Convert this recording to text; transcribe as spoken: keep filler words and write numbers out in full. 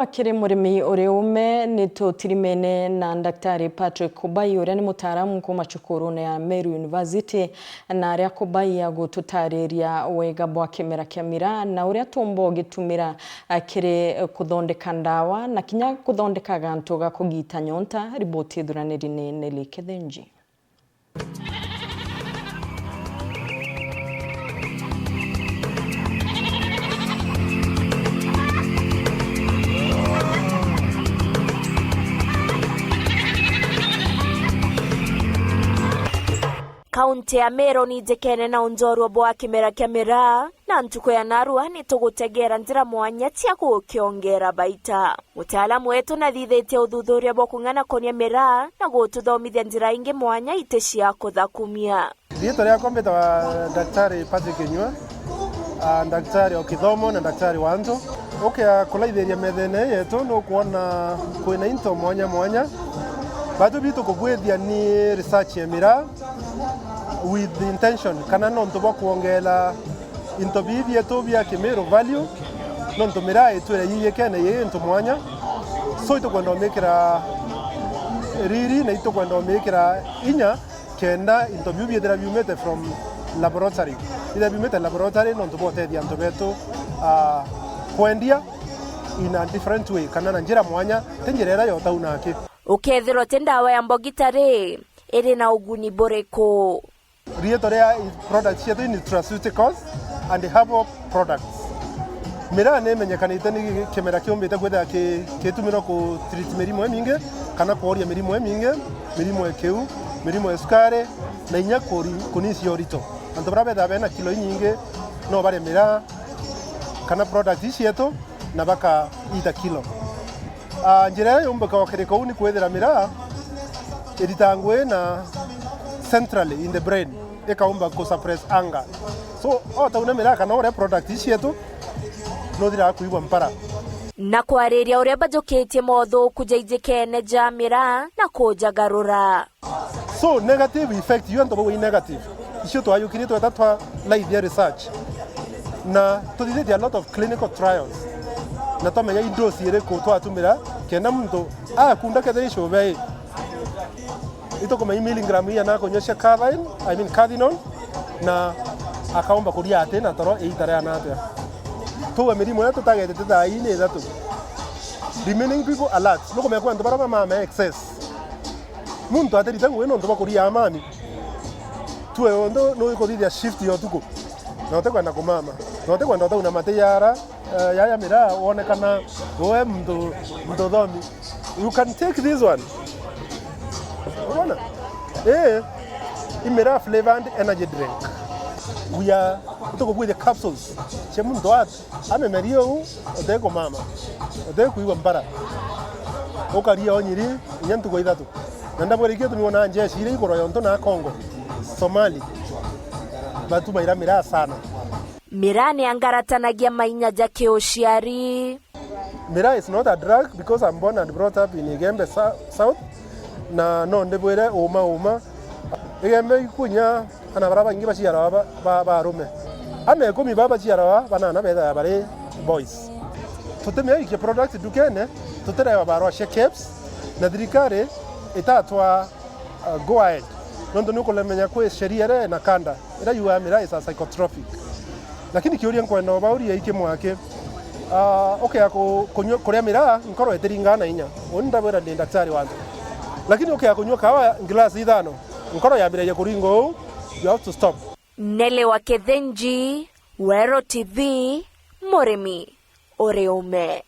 Akiri murimi uri ume, ni tutirimene na Daktari Patrick Kubai, uria ni mutaaramu kuuma cukurune ya Meru University, na aria Kubai agututaariria wega bwa kimera kia miraa na uria tuumba ugitumira, a, kiri kuthondeka ndawa na kinya kuthondeka gantu ga kugita nyonta. Riboti ithuraniri ni Nelly Kithenji. Kaunti ya Meru ni ijikene na unjorua bwa kimera kia miraa, na ntuku ya narua ni tugutegera njira mwanya cia gukiongera baita. Mutaalamu wetu nathithitie uthuthuria bwa kung'ana konia miraa na gututhomithia njira ingi mwanya iti cia kuthakumia. Riitwa riakwa mbitawa Daktari Patrick Kinyua, a, daktari o kithomo na daktari wa antu. Ukea kulaithiria methene yetu nukwona kwina into mwanya mwanya. Batu bitu kubwithia ni research ya miraa with intention, kana nontu bwa kwongela into bii bietu bia Kimiru value, nontu miraa itwire yiyikene yi into mwanya. So itukwenda umikira riri na itukwenda umikira inya kenda into biu biithira biumite from laboratory. Biithira biumite laboratory nontu bwa utethia antu betu, ah, kwendia in a different way, kana na njira mwanya, ti njira iria ya utau naki. Ukethirwa ti ndawa ya mbogita ri, iri na uguni buriku? Riitwa ria product cietu ni nutraceuticals and herbal products. Miraa ni imenyekanite ni kimera kiumbite kwithira ki-, kitumirwa ku treat mirimu imingi, kana kworia mirimu imingi, mirimu ya kiu, mirimu ya cukari, na inya kuri-, kunisia urito. Antu baria bethaga bena kilo inyingi no barie miraa kana product ii cietu na bakaita kilo. Ah, njira iria yumbika ukiri kuu ni kwithira miraa iritaga ngugi na centrally in the brain, ikaumba ku suppress anger. So, o tauna miraa kana uria product ii cietu, nuthiraga kuigua mpara. Na kwariria uria bajukitie mothuku jaijikene ja miraa na kujagarura. So, negative effect, iu antu bauga i negative. Icio twayukirie tweta twa laithia research. Na tuthithitie a lot of clinical trials. Na twamenya i dose iriku twatumira, kenda muntu akunda kethira icuba i. Itukumenya i milligram iana akunyua cia cathin-, I mean cathinone, na akaumba kuria ati na toro iita riana atia. Tuwe mirimu iria tutagetete thaa ii ni ithatu. Remaining people alert. Nukumenya kwi antu baria bamama excess. Muntu atirite ngugi nontu bwa kuria amami. Tue untu nuikuthithia shift ya utuku. Na utikwenda kumama. Na utikwenda utauna mate yara, eh, yaya miraa wonekana we muntu, muntu thomi. You can take this one. Unaona? Eh, i miraa flavored energy drink. We are, tukukwithia capsules. Cia muntu at Amemerie uu, utikumama, utikuigua mpara. Ukaria onyiri inya ntuku ithatu. Na ndabwira iki gitumi wonaa njeshi iria igurwa yontu na Congo, Somali, batumaira miraa sana. Miraa ni angaratanagia mainya ja kiuciari. Miraa is not a drug because I'm born and brought up in Igembe Sou-, South. Na no ndibwire uma uma, Igembe ikunya ana baria baingi baciarwa ba, ba, ba arume. Ana ikumi ba baciarwa banana bethaga bari boys. Tutimia ikie product ndukene, tutirewa barua cia KEBS, na thirikari itatwa, uh, go ahead. Nontu ni ukulemenya kwi sheria iri na kanda. Ira yugaa miraa is a psychotropic. Lakini kiuria nkwenda ubauria iki mwaki, ah, ukea ku-, kunyua, kuria miraa, nkoro itiringaa na inya. Uni ndabwira ndi daktari wa antu. Lakini ukea kunyua kawa glass ithano, nkoro yambiragia kuringa uu, you have to stop. Nelly wa Kithinji, Weru T V, murimi uri ume.